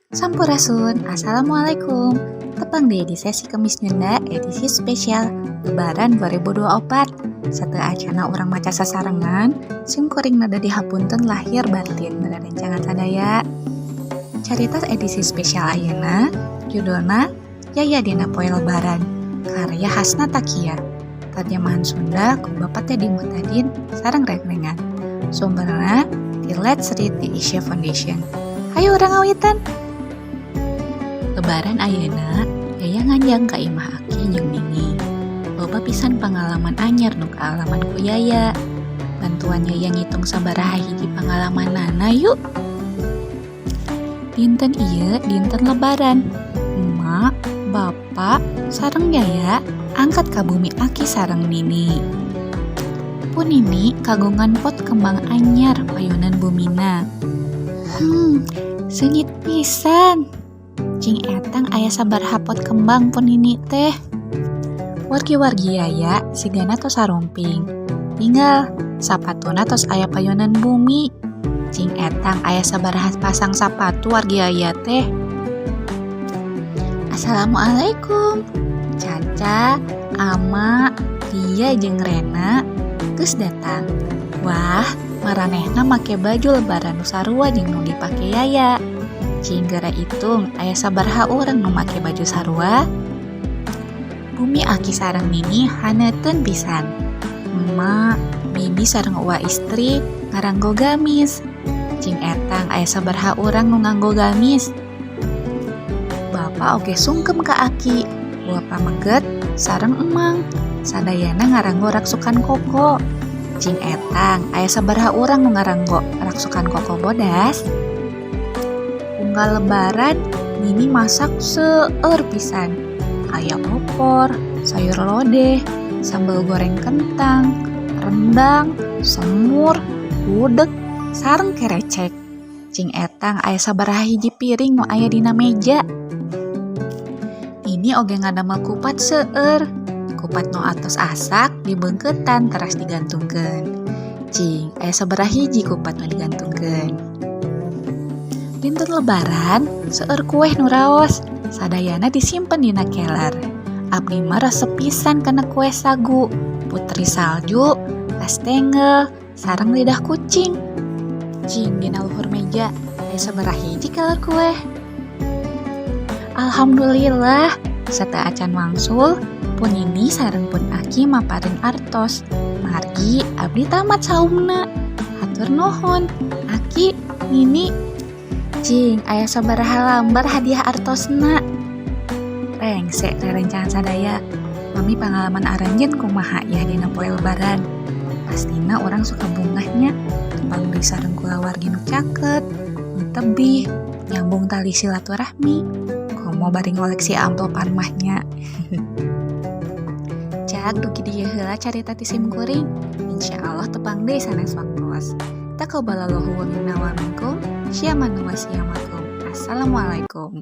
Sampurasun, Assalamualaikum. Tepang deui di sesi Kemis Nyunda edisi spesial Lebaran 2024. Sateuacanna urang maca sasarengan, sim kuring nada dihapunten lahir batin rerencangan sadaya. Carita edisi spesial ayeuna judulna Yaya Dina Poe Lebaran, karya Hasna Takia. Terjemahan Sunda ku Bapak Teddy Muhtadin sareng rerencangan. Sumberna di Let's Read the Asia Foundation. Hayu urang ngawitan. Lebaran ayeuna, Yaya nganjang ka imah Aki jeung Nini. Loba pisan pangalaman anyar nu kaalaman ku Yaya. Bantuan Yaya ngitung sabaraha hiji pangalamanana yuk. Dinten ieu dinten Lebaran. Emak, Bapak, sareng Yaya angkat ka bumi Aki sareng Nini. Pun Nini kagungan pot kembang anyar payunan bumina. Seungit pisan. Cing etang aya sabaraha pot kembang pun Nini teh. Wargi-wargi Yaya sigana tos sarumping. Tinggal sapatuna tos aya payunan bumi. Cing etang aya sabaraha pasang sapatu wargi Yaya teh. Assalamualaikum. Caca, Ama, Lia jeung Rena geus datang. Wah, maranehna make baju lebaran nu sarua jeung nu dipake Yaya. Cing geura itung aya sabaraha urang nu make baju sarua. Bumi Aki sareng Nini haneuteun pisan. Emak, Bibi sareng uwa istri ngaranggo gamis. Cing etang aya sabaraha urang nu nganggo gamis. Bapak oge sungkem ka Aki, uwa pameget sareng emang. Sadayana ngaranggo raksukan koko. Cing etang aya sabaraha urang nu ngaranggo raksukan koko bodas. Unggal Lebaran Nini masak seueur pisan. Aya opor, sayur lodeh, sambal goreng kentang, rendang, semur, gudeg, sareng kerecek. Cing etang aya sabaraha hiji piring nu aya dina meja. Nini oge ngadamel kupat seueur. Kupat nu atos asak dibeungkeutan teras digantungkeun. Cing aya sabaraha hiji kupat nu digantungkeun. Dinten Lebaran seueur kueh nu raos, sadayana disimpen dina keler. Abdi mah resep pisan kana kue sagu, putri salju, kastengel, sareng lidah kucing. Cing dina luhur meja aya sabaraha hiji keler kueh. Alhamdulillah, sateuacan wangsul, pun Nini sareng pun Aki maparin artos. Margi abdi tamat saumna. Hatur nuhun, Aki, Nini. Cing aya sabaraha lambar hadiah artosna. Rengse rerencangan sadaya. Pami pangalaman aranjeun kumaha yah dina poe Lebaran? Pastina urang suka bungah nya, tepang deui sareng kulawargi nu caket, nu tebih, nyambung tali silaturahmi, komo bari ngoleksi amplopan mah nya. Cak dugi dieu heula carita ti sim kuring. Insyaallah tepang deui sanes waktos. Taqabbalallahu minna wa minkum. Syaman wa syamakum. Assalamualaikum.